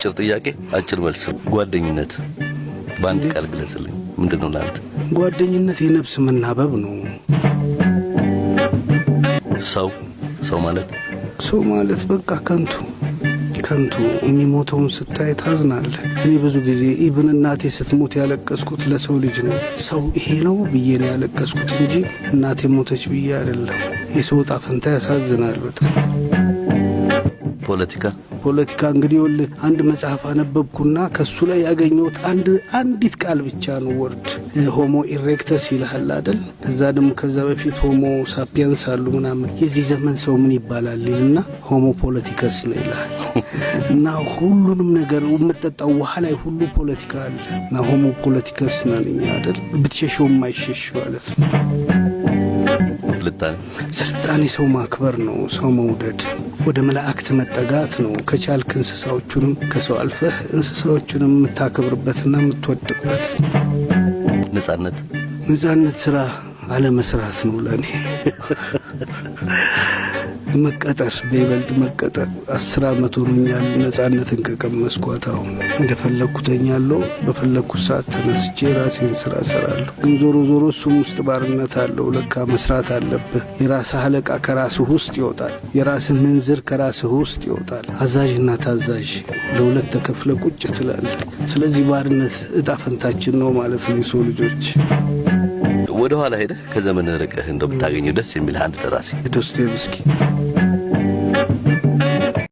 አጭር ጥያቄ አጭር መልስ። ጓደኝነት በአንድ ቃል ግለጽልኝ። ምንድን ነው ለአንተ? ጓደኝነት የነፍስ መናበብ ነው። ሰው ሰው ማለት? ሰው ማለት በቃ ከንቱ ከንቱ፣ የሚሞተውን ስታይ ታዝናለህ። እኔ ብዙ ጊዜ even እናቴ ስትሞት ያለቀስኩት ለሰው ልጅ ነው። ሰው ይሄ ነው ብዬ ነው ያለቀስኩት እንጂ እናቴ ሞተች ብዬ አይደለም። የሰው ዕጣ ፈንታ ያሳዝናል በጣም። ፖለቲካ? ፖለቲካ እንግዲህ ይኸውልህ፣ አንድ መጽሐፍ አነበብኩና ከሱ ላይ ያገኘሁት አንዲት ቃል ብቻ ነው፣ word Homo erectus ይልሃል አይደል? ከዛ ደግሞ ከዛ በፊት Homo sapiens አሉ ምናምን። የዚህ ዘመን ሰው ምን ይባላል ይልና Homo politicus ነው ይልሃል። እና ሁሉንም ነገር፣ የምጠጣው ውሃ ላይ ሁሉ ፖለቲካ አለ እና Homo politicus ነን እኛ አይደል? ብትሸሸው የማይሸሽ ማለት ነው። ስልጣኔ? ስልጣኔ ሰው ማክበር ነው፣ ሰው መውደድ፣ ወደ መላእክት መጠጋት ነው። ከቻልክ እንስሳዎቹንም፣ ከሰው አልፈህ እንስሳዎቹንም የምታከብርበትና የምትወድበት። ነጻነት? ነጻነት ስራ አለመስራት ነው ለእኔ። መቀጠር፣ በይበልጥ መቀጠር። 10 ዓመት ሆኖኛል ነጻነትን ከቀመስኳት። አሁን እንደፈለግኩ ተኛለሁ። በፈለግኩት ሰዓት ተነስቼ ራሴን ስራ እሰራለሁ። ግን ዞሮ ዞሮ እሱም ውስጥ ባርነት አለው። ለካ መስራት አለብህ። የራስህ አለቃ ከራስህ ውስጥ ይወጣል። የራስህ ምንዝር ከራስህ ውስጥ ይወጣል። አዛዥና ታዛዥ ለሁለት ተከፍለህ ቁጭ ትላለህ። ስለዚህ ባርነት እጣ ፈንታችን ነው ማለት ነው የሰው ልጆች። ወደ ኋላ ሄደህ ከዘመን ርቀህ እንደው ብታገኘው ደስ የሚልህ አንድ ደራሲ? ዶስቶቭስኪ።